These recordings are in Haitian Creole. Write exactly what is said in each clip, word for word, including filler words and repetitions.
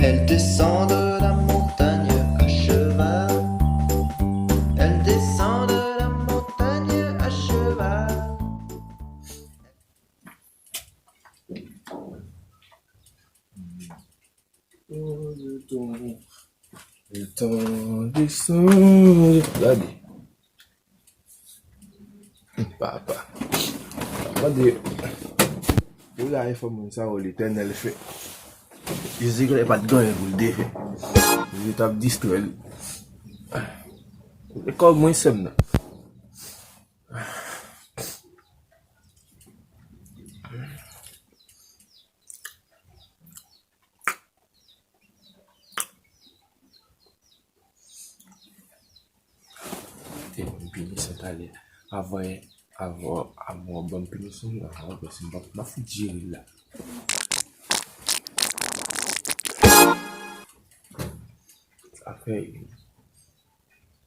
Elle descend de la montagne à cheval. Elle descend de la montagne à cheval. Tan desann. Gade. Papa. Papa de. Yo la e fò moun sa yo Letènèl fè. Izrayèl pa t gen anyen pou l te fè. Li t ap distrè l. E kò mwen sè m nan. Te ban m pinisyon talè. Avan, avan, avan w ban m pinisyon m nan, avan, paske m p ap, m ap fout jere l la. Sa fè,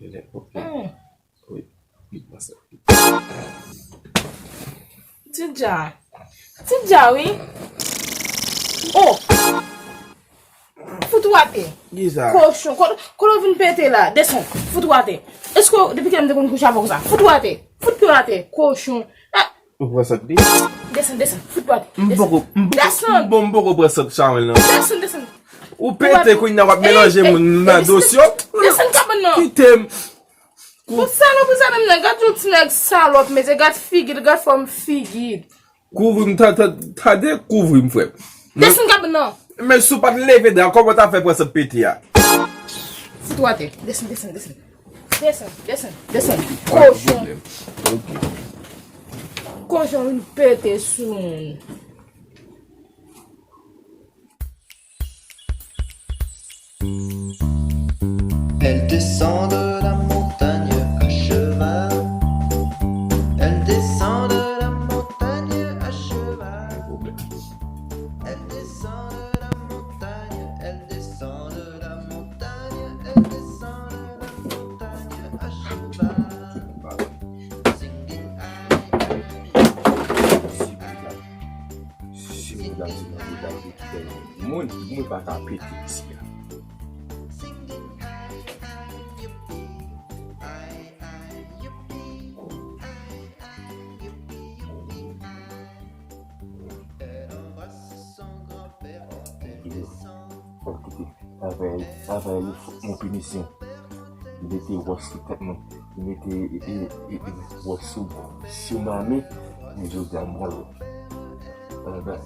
genlè, ok. Wi, wi, mwen sa. Ti Dja. Ti Dja, wi. Oh! Fout ou atè. Kisa? Kochon. Kote, kote w vin pete la? Desann. Fout ou atè. Èske w, depi kilè m te konn kouche avè w konsa? Fout ou atè. Fout pye w atè. Kochon. Ah! Ou pran sant li? Desann, desann. Fout ou atè. M poko, m poko, desann. Bon, m poko pran sant Charles nan. Desann, desann. Ou pete kounye a w ap melanje moun nan dosye. Desann kabann nan. Kite m. Bon, salopri sa menm nan, gad yon ti nèg salòp, mesye, gad figi l, gad fòm figi l. Kouvri m, ta, ta, tande, kouvri m, frè m. Desann kabann nan. Men si w pa t leve dra, kòman w ta fè pran sant pete a? Fout ou atè. Desann, desann, desann. Desann, desann, desann. Kochon. Ok. Kochon vin pete sou moun. Elle descend de la montagne à cheval. Elle descend de la montagne à cheval. Elle descend de la montagne, elle descend de la montagne, elle descend de la montagne à cheval. Singing high. Si moun ap di nan medam li ki fè moun, moun pa ka pete isi a. Fòk kite. Avè, avè, fòk mwen pinisyon. Li mete wòch sou tèt mwen. Li mete, e, e, e, e, wòch sou, sou mame. Men jodi a m pral wè. Anba.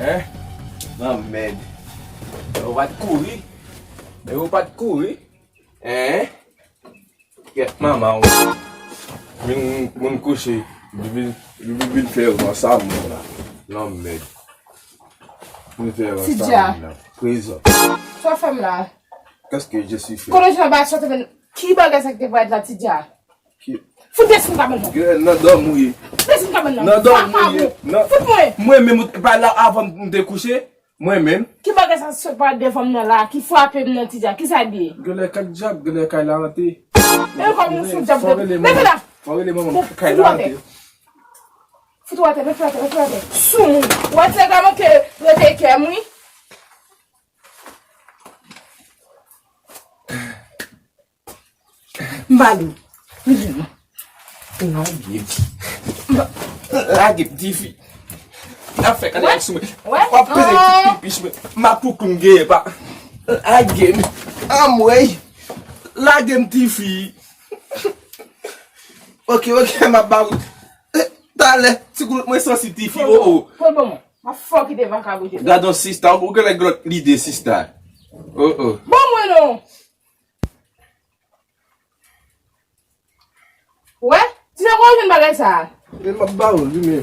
Hein? Lanmèd. Ou pa t kouri? Men ou pa t kouri? Hein? Kèt manman w. Vin, moun kouche. Vin, vin, vin fè yo ansanm la. Lanmèd. Vin fè yo ansanm la. Prezan. Sa w fè m la? Qu'est-ce que je suis fait? Kote jan ba sot men ki bagay sa ki te parèt la, Ti Dja? Ki? Fout desann kabann nan. Gè, nan dòmi w ye. Desann kabann nan. Nan dòmi w ye. Fout mwen. Mwen menm, pa la avan m te kouche. Mwen menm. Ki bagay sa sot parèt devan m nan la, ki frape m nan, Ti Dja? Kisa l ye? Genlè kay dyab, genlè kay la ante. E kòm yon sou dyab. Fò rele manman. Leve la. Fò rele manman. Kay la ante. Fout ou atè, met ou atè, met ou atè. Sou moun. Ou wè ti nèg la manke rete kè m, wi. M ba li. Lage m. Lage m, tifi. N ap fè kale sou mwen. W ap peze ti pipi mwen. M ap pou koun genyen pa. Lage m. Anmwey. Lage m, tifi. Ok, ok, m ap ba ou. Talè, ti koulout mwen sansi, tifi. O, o. Pran l ban mwen. M ap fè w kite vakabon. Gad yon sista, ou gen lè lòt lide, sista. O, o. Ban mwen non. Wè, ti nèg ou jwenn bagay sa a. Men m ap ba ou li, men.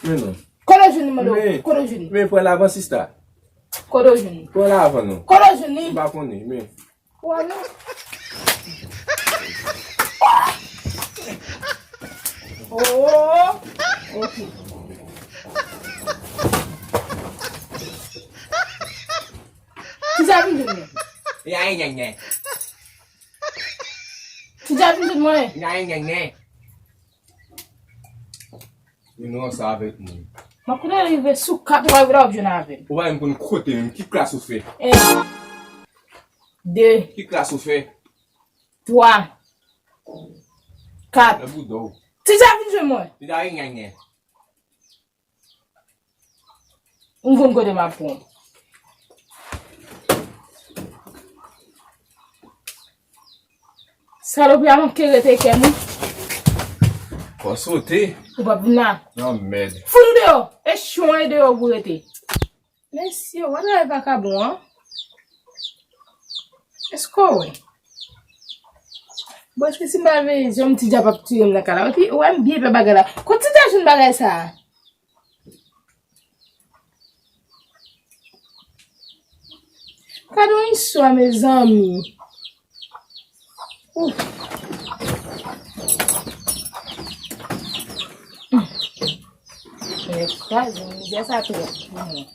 Men non. Kote w jwenn li, mande w? Men, kote w jwenn li? Men pran l avan sista. Kote w jwenn li? Pran l avan non. Kote w jwenn li? M pa konnen, men. Ou wè non? Oh! Ok. Ti Dja vin jwenn mwen. Ti Dja vin jwenn mwen. Vin ranse avèk mwen. Mwen konnen rive sou kat ou pa vle w ap jwenn avè l. Ou pa menm konn kote menm. Ki klas ou fè? En. De. Ki klas ou fè? Twa. Kat. Nan bouda w. Ti Dja vin jwenn mwen. Ti Dja vin jwenn mwen. M konn kote m ap pran. Salopri a manke rete kè m wi. Fò sote. Ou p ap vin la. Nan mèd. Fout ou deyò. E chon e deyò pou rete. Mesye, w ap travay vakabon an? Èske w wè? Bon, èske si m pa veye, jan m Ti Dja p ap touye m nan kay la? Epi, ou wè m byen pè bagay la. Kot Ti Dja jwenn bagay sa a? Gade yon istwa, mezanmi. Ouf. Mwen kraze, mizè sa twòp pou mwen.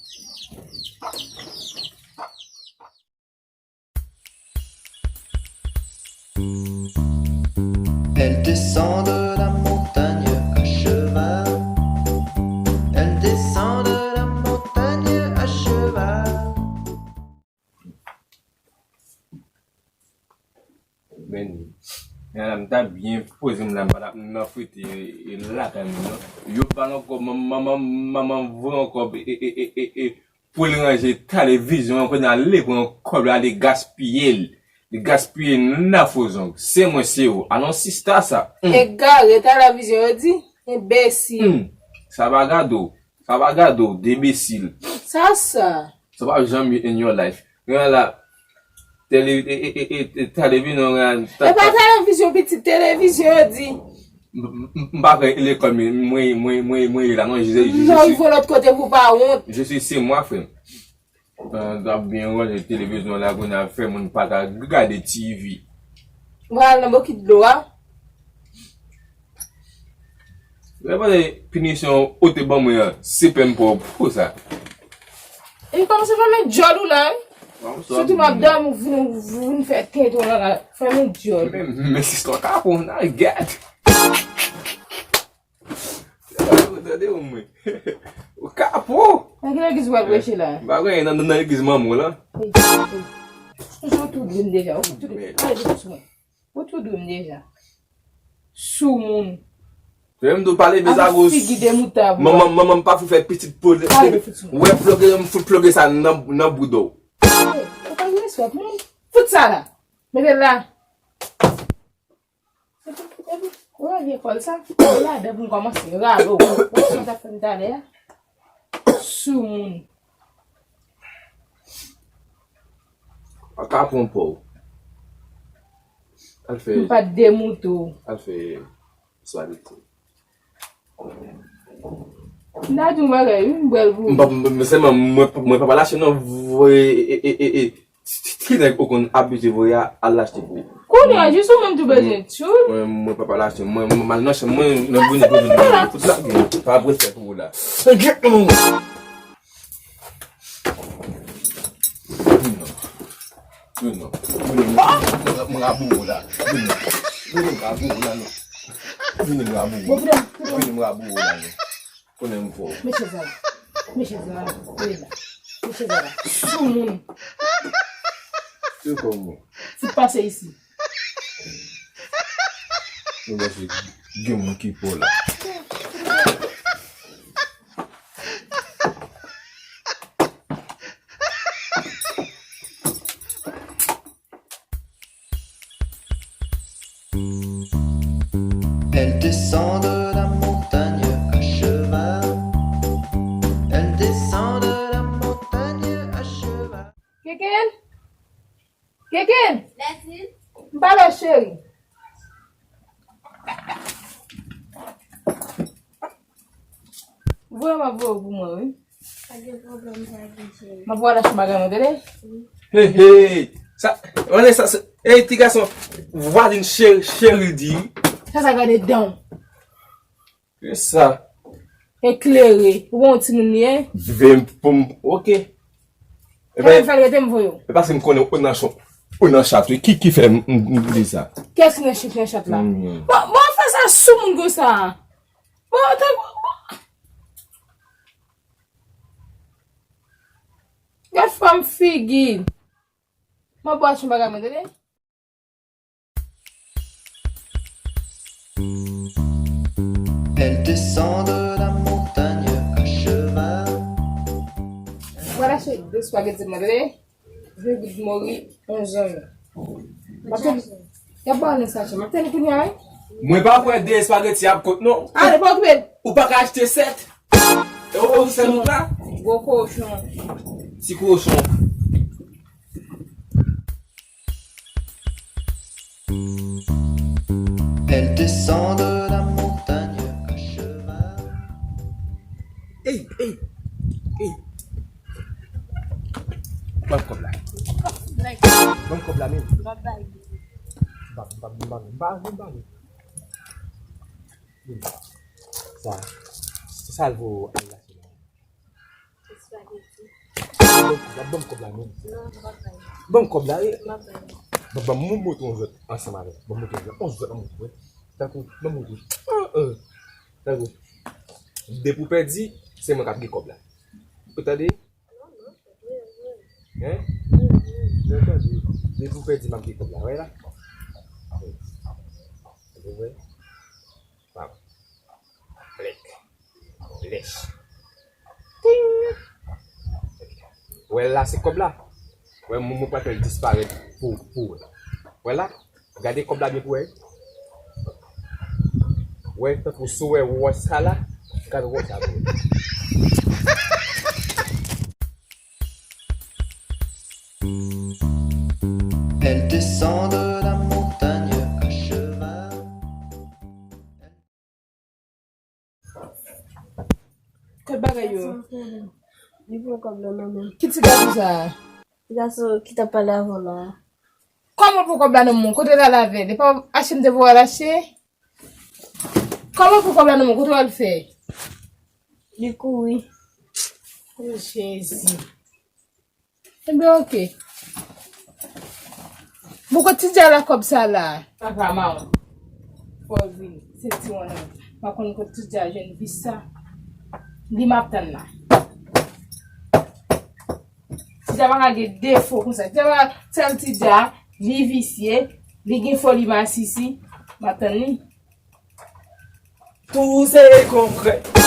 Elle descend de la montagne à cheval. Elle descend de la montagne à cheval. Men, men la, m ta byen poze m la, m pa t ap nan frite, e, e, lakay moun, non. Yo pa nan kòb, manman, manman, manman voye yon kòb, e, e, e, e, e, pou l ranje televizyon an, kounye a li pran kòb la, li gaspiye l. Li gaspiye nan fo zong. Se mwen, se ou. Alon sista sa. Hmm. Egare, televizyon yo di, enbesil. Hmm. Sa pa gade w. Sa pa gade w, denbesil. Sa sa? Sa pa janm in your life. Gen la, tele-, e, e, e, e, e, televizyon, gen la, e pa televizyon, pitit, televizyon yo di. M, m, m, m pa fè lekòl, men mwen, mwen, mwen, mwen la, non, je, je, je suis, non, il faut lòt kote pou pa wont. Je suis, c'est moi, frè. An, t ap byen ranje televizyon la, kounye a fè moun pa ka gade T V. Ou al nan bokit dlo a. Lè pale pinisyon ou te ban mwen an, se pè m pa w pou sa. E kòmanse fèmen djòl ou la, wi. Sitou m ap dòmi, ou vin, ou vin fè tenten w la, fèmen djòl. Men, men sistè w kapon, I get. Tande w mwen. Ou kapon. Nan ki legliz w al preche la? M pa konnen, nan, nan, nan legliz manman w la. Ey, ey. Ou tou dwe m deja, ou tou dwe. Alé, vin sou mwen. Ou tou dwe m deja. Soumoun. Menm tou pale bezagos. Avèk figi demouta, bwa. Manman, manman m pa fout fè pitit pou li. Pale de fout sou mwen. Wè ploge, m fout ploge sa nan, nan bouda w. Ey, ou pa gen respè pou moun. Fout sa la. Mete l la. Epi, epi, ou wè vye kòl sa? Kòl la, depi m kòmanse rale w. Ou wè sa w t ap fè m talè a? Soumoun. Pa ka pran pa w. Al fè. M pa t demouto. Al fè swadite. M ta di yon bagay, wi, m pral pou ou. M pa, m, m, sèlman, mwen, mwen pa pral achte non, voye, e, e, e, e, ti, ti, ti nèg ou konn abitye voye a, al achte pou ou. Kounye a, jis ou menm tou bezwen tchoul. Mwen, mwen pa pral achte, mwen, mwen, m al nan chanm, mwen, nan vini pou vini, pou la, pa ap ret fè pou ou la. Vin non. Vin non. Vin non. Mwen, mwen, mwen ka boure w la. Vin non. Vin non, mwen ka boure w la, non. Vin non, mwen ka boure w. Vin non, mwen ka boure w la, non. Konnen m fò. Mesye sa. Mesye sa. Mesye sa. Soumoun. Se kòman? Fout pase isi. Mwen panse gen moun ki pa w la. Elle descend de la montagne à cheval. Elle descend de la montagne à cheval. Keken? Keken? Mèsi. M pale w, cheri. Voye, m ap voye pou mwen, wi. Pa gen pwoblèm, pa gen cheri. M ap voye al achte bagay mwen, tande? Hey, hey! Sa, Vanessa, sa, hey, ti gason, vwazin cheri, cheri di. Sa, sa gade dan. Ki sa? Eklere. Ou bon timoun li ye? Vive m pou m, ok. Ebyen, fè l rete m voye w. E paske m konnen ou nan chat, ou nan chat, wi. Ki, ki fè m, m, m di sa? Kiyès ki nan chat, nan chat la? Bon, bon, fè sa sou moun konsa. Bon, tankou, bon. Gad fanm figi. Mwen bò aksyon bagay mwen, tande? Elle descend de la montagne à cheval. Mwen achte de spaghetti mwen, tande? De goud mori, onz zanmi. Y ap ba w nan sachè. M ap tann kounye a, wi. Mwen pa kwè de espageti ap kot non. Ale, pa okipe l. Ou pa ka achte sèt. E ou sèl ou la? Gwo kochon. Ti kochon. Elle descend de la montagne à cheval. Ey, ey, ey. Ban m kòb la. Ban m kòb la, men. M ap bay. M pa, m pa, m pa, m pa, m pa, m pa. Sa, se sa l voye w al la, se la. Espageti. Ban m kòb la, ban m kòb la, men. Non, m ap bay. Ban m kòb la, e. M ap bay. Ban, ban m montre yon zòt ansanm avè l. Ban m montre yon zòt, yon zòt, ban m montre. Tankou, ban m montre. Ah, ah. Tankou. Depi w pèdi, se mwen k ap gen kòb la. Ou tande? Hein? Mwen tande. Depi w pèdi, m ap gen kòb la. Wè la? Ou wè? Pam. Plèk. Lèch. Ting! Wè la, se kòb la. Wè, mwen, mwen pral fè l disparèt pou, pou wè. Wè la? Gade kòb la byen pou wè. Wè, tankou si w wè wòch sa la, gade wòch sa pou wè. Elle descend de la montagne à cheval. Kot bagay yo? Li pran kòb la nan men. Ki ti gason sa a? Ti gason ki t ap pale avè w la. Kòman pou kòb la nan men w? Kote l al avè l? E pa achte m te voye al achte? Kòman pou kòb la nan men w? Kote w al fè? Li kouri. O Jezi. Ebyen, oke. Bon, kot Tidja la kòb sa la? Papa, maman. Fò l vini. Se ti wan nan. Pa konn kot Tidja jwenn vis sa. Li m ap tann la. Tidja pa ka gen defo konsa. Tidja pa ka, sèl Tidja, li visye, li gen foli masisi. M ap tann li. Tou se konkrè.